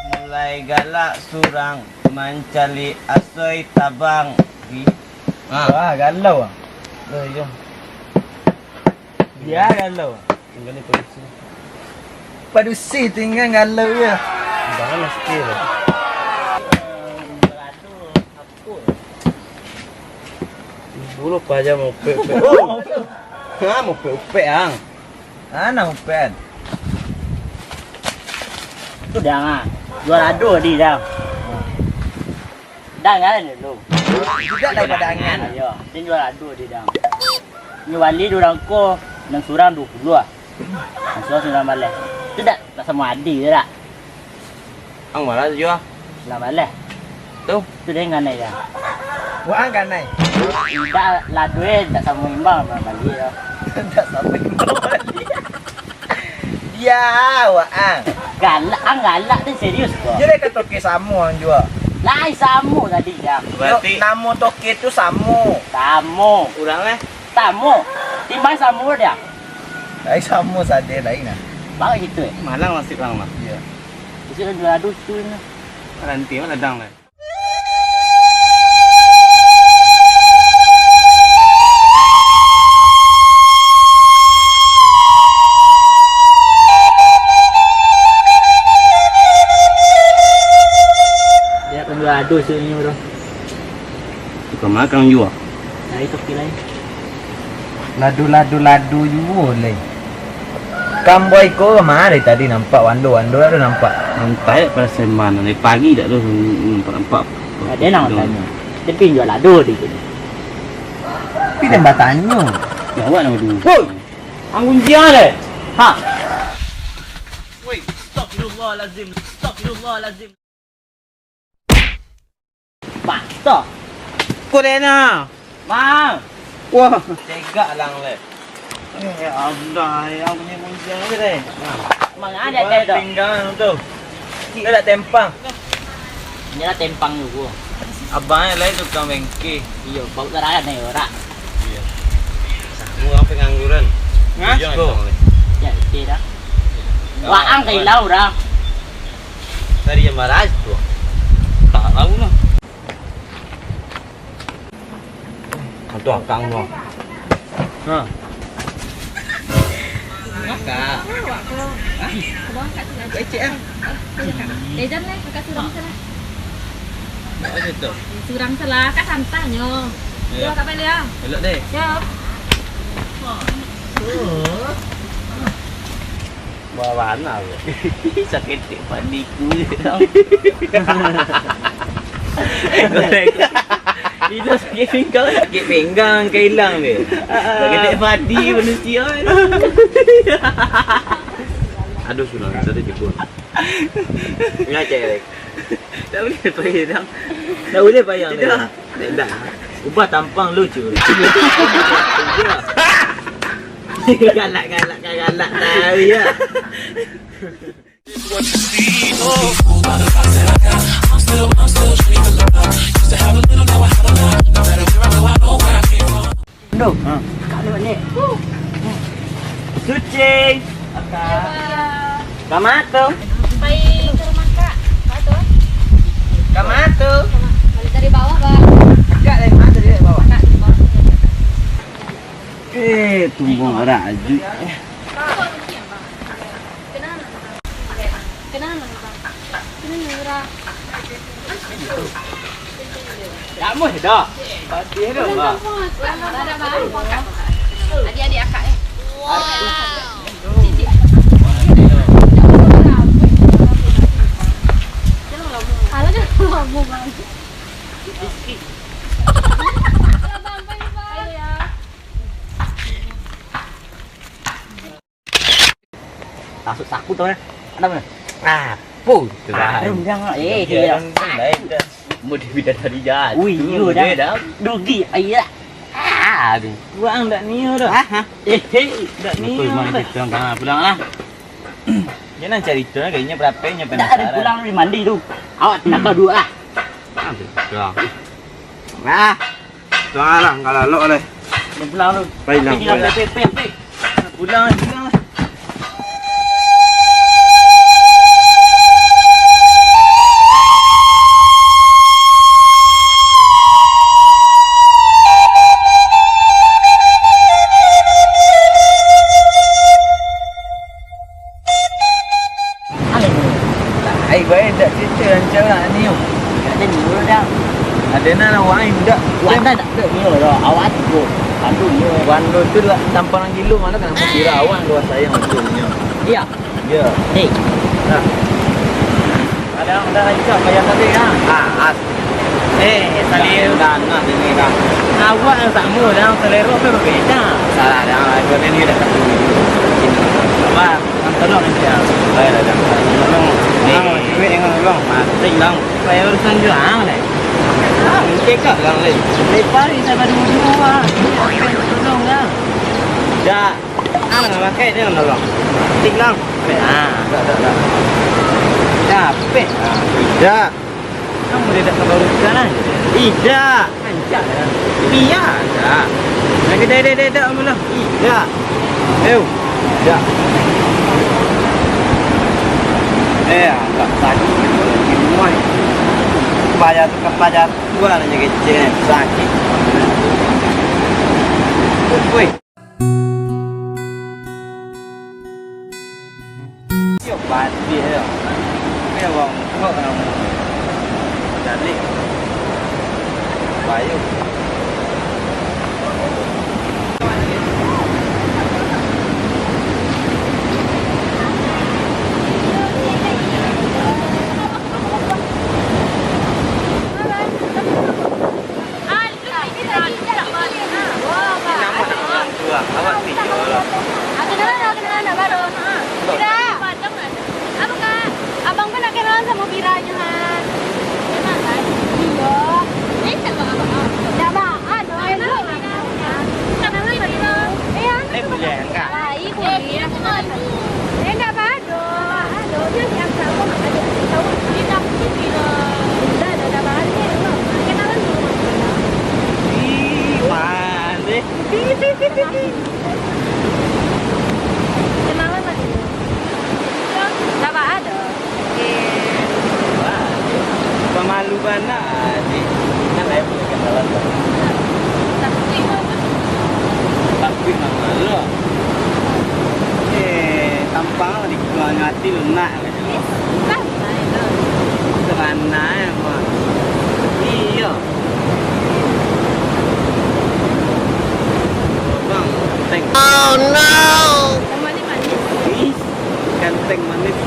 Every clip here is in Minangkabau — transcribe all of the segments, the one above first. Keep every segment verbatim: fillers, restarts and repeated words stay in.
Mulai galak surang mancaliak asoi tabang. Ih. Ah. Wah, galau ah. Oh, iyo. Dia galau. Tinggal ni padusi. Padusi tinggal galau ya. Jangan mesti lah. Dulu paja mopek-upek. Oh! Ha, mopek-upek ang. Ana upek. Tu dah ah. Jual ado di dah. Dah kan dulu. Tidak daripada angan. Iyo, dia jual ado di dah. Nyo bali dek urang ko, nan surang duo puluah ah. Nan surang sambilan baleh. Tu dak, dak samo adi tu dak? Ang malas jua. Sambilan baleh. Tu. Tu den kanai dah. Wah, ang kanai. Dak, lado e dak samo imbang bali yo. Dak samo imbang bali. Ya, wah, ang. Galak, ang galak tu serius ko. Jadi kata toke samo ang jua. Lai samo tadi dah. Berarti namo toke tu samo. Samo. Urang eh? Samo. Timbang samo dah. Ai samo sadeh lain nah. Baru gitu eh. Malang nasib urang mah. Iya. Bisa dah dua ratus tu ni. Nanti mah ladang lah. Dia akan dua ratus tu ni, bro. Tukang makan jua. Nah, itu kilai. Ladu, ladu, ladu juo lai. Kamboi ko ma dari tadi nampak, wando, wando ado nampak. Antai pada seman dari pagi dak tu nampak, nampak. Ada nak tanyo. Tapi jual ladu di sini. Tapi den batanyo. Jawab nama dulu. Woi! Anggun jia deh. Ha. Woi, astagfirullahalazim. Astagfirullahalazim. Patah. Ko dena. Mang. Wah. Cegak lang le. Eh, Allah, yang punya kunci aja deh. Mang ada tu. Pinggang tu. Dia dak tempang. Ini lah tempang tu. Abang lai tukang bengke. Iyo, bau darah ni ora. Iya. Kamu orang pengangguran. Ngah? Iya, ko. Ya, oke dah. Wah, ang kailau dah. Tadi yang marah tu. Tak tahu lah. Itu akang tu. Ha. Kakak. Hah? Kecek ah. Ejan lah, kakak surang salah. Apa tu? Surang salah, kak santanyo. Yo. Yo, kak Pelia. Elok deh. Yo. Bawa warna tu. Saketek padi ku je tau. Itu sakit pinggang. Sakit pinggang ka ilang dia. Saketek padi manusia ni. Aduh, sudah tadi jebol. Ngacak, Rek. Tak boleh payah, Dang. Tak boleh payah, Dang. Tidak. Ubah tampang lucu. Galak, galak, galak, tahu ya. Ndo, ha. Kalau ni. Suci. Kama tu? Pai ka rumah kak. Kama tu? Balik dari bawah, Bang. Kak dari mana tadi dari bawah? Kak dari bawah. Eh, tumbang raju. Kenapa? Kenapa, Bang? Kenapa, Bang? Kamu dah. Pasti dah, Bang. Adik-adik akak, eh. Alah, jangan lama, Bang. Masuk saku tu, eh. Ada mana? Ah. Oh, harum dah. Eh, iya. Harum dah, dah. Mau di bidadari jatuh. Ui, iyo dah. Dah. Dugi, iya. Ah, aduh. Buang dak nio dah. Hah? Eh, hei. Dak nio dah. Betul, mah, kita pulang lah. Jangan cerita lah, kayaknya berapa nya. Dak ada penasaran. Pulang dari mandi tu. Awak tinggal kau dua lah. Ah, betul. Ah. Tuang lah, kalau lok deh. Dia pulang tu. Baik lah, pulang. Pulang, pulang. Ai, bae dak cerita rancak lah ni, yo. Dak ada nio dah. Ada nak wang indak? Wang dah dak ada nio dah. Awak tu. Pandu nio. Pandu tu lah tampang gilo, malah kena musira awak dua sayang tu nio. Iya. Iya. Hei. Nah. Ada, ada rancak bayar tadi, ha. Ah, as. Eh, Salil. Dah, dah, dah, dah. Awak yang sama, dah, selera tu berbeda. Salah, dah, dua ni dah tak. Apa? Tolong aja. Baiklah, dah. Tolong. Ni. Ah, duit yang tolong. Mati, dah. Supaya urusan jual, dah. Ah, mungkin kau bilang, Lin. Lepas ni saya baru dulu, ah. Tolong, dah. Dah. Ah, nak pakai dia, tolong. Tik, dah. Ah. Dah, dah, dah. Capek. Ah, dah. Kamu dia tak tahu urusan lah. Tidak. Rancak lah. Iya, dah. Lagi dah, dah, dah, dah, amun lah. Tidak. Eh, tidak. Eh, agak tadi di rumah. Bayar tu kan bayar. Gua hanya kecil, sakit. Woi. Yo, patih yo. Tapi abang kok nama. Jadi. Bayu. Awak tiga lah. Kenalan lah, kenalan lah, baru. Bira. Apa, Kak? Abang kan nak kenalan sama Bira nyo, ha. Kenalan? Iyo. Eh, tak abang. Tak abang. Aduh, kenalan lah. Kenalan lah, Bira. Eh, boleh, Kak? Lain, boleh. Eh, Bira, kenalan dulu. Eh, tak apa. Aduh, aduh, dia yang tahu, ada yang tahu. Dia tak mungkin bilang. Udah, dah, dah balik, belum. Kenalan dulu, Mak. Ih, pandai. Kenalan lah dulu. Dah, Mak, ada. Oke. Wah, pamalu bana, Dik. Kan saya punya kenalan, Bang. Tapi, Mak. Tapi, Mak, malu. Eh, tampang lah di keluarga hati lunak. Serana emang. Iyo. Bang, tank. Oh, no. Yang manis-manis. Ih, ganteng manis.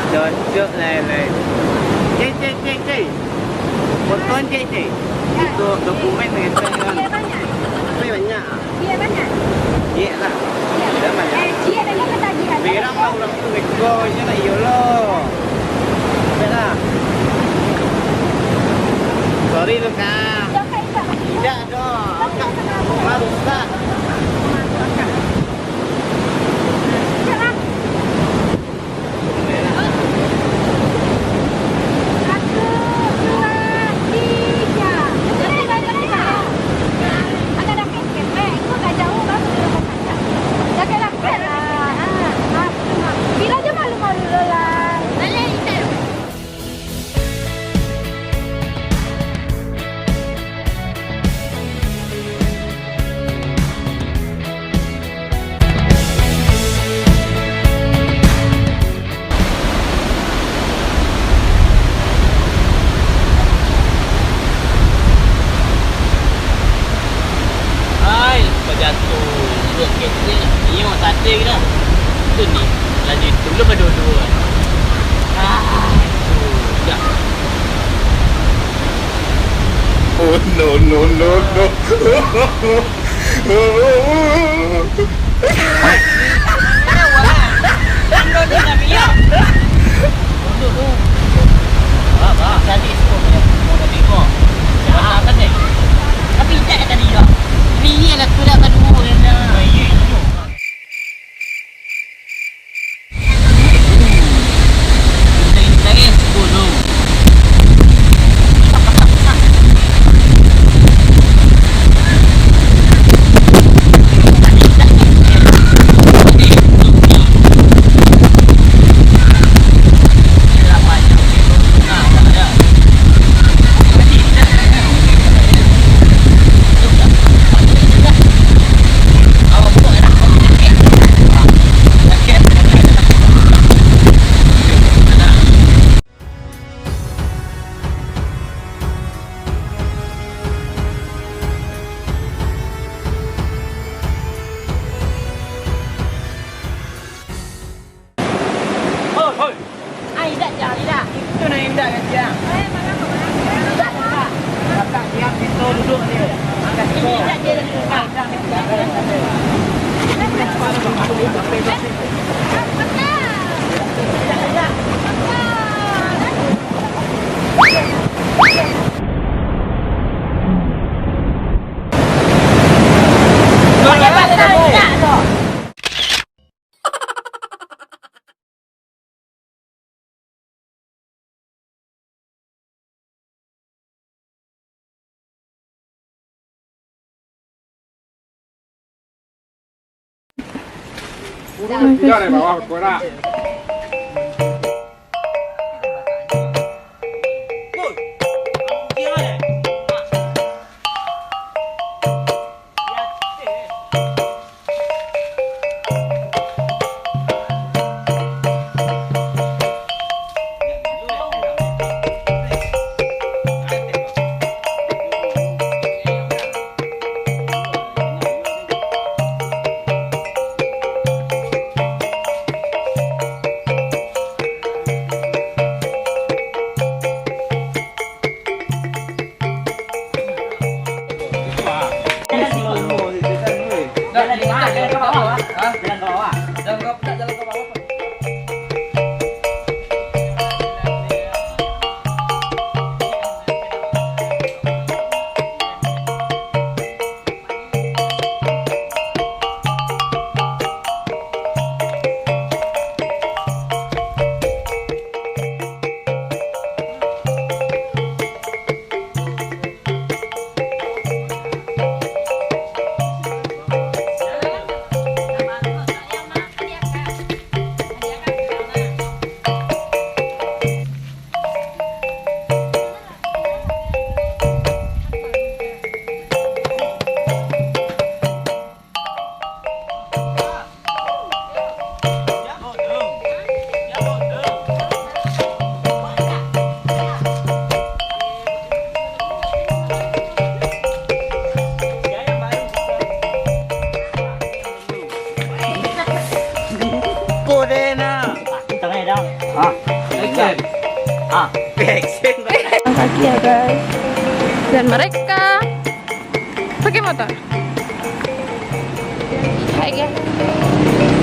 Cocok, lai, lai. Cek, cek, cek, cek. Foto, cek, cek. Itu dokumen, gitu, kan. Iya, banyak. Tapi banyak. Iya, banyak. Iya lah. Iya. Iya, banyak. Eh, iya, banyak ketagihan. Berang lah urang tu, beko, inyo lah, iyo lo. Iyo lah. Sorry lo, Kak. Iyo, Kak, Kak. Tidak, dong. Kak, Kak, Kak. Rumah rusak. Kak, Kak. Ai, pajatuah. Duo ketek. Iyo, sate kira. Tu ni. Laju tu lu baduo-duo. Ah, sudah. Oh, no, no, no, no. Tapi indak tadi, yo. Tapi iyalah tu dah baduo kan dah. Hoi, hoi. Ah, indak, Jang, indak. Itu nan indak, kan, Jang? Indak, indak. Kakak diam, kita duduk ni. Angkat. Ini indak, dia dah duduk. Kodena. Ah, action. Ah, action. Jalan kaki ya, guys. Dan mereka pakai motor. Hai, guys.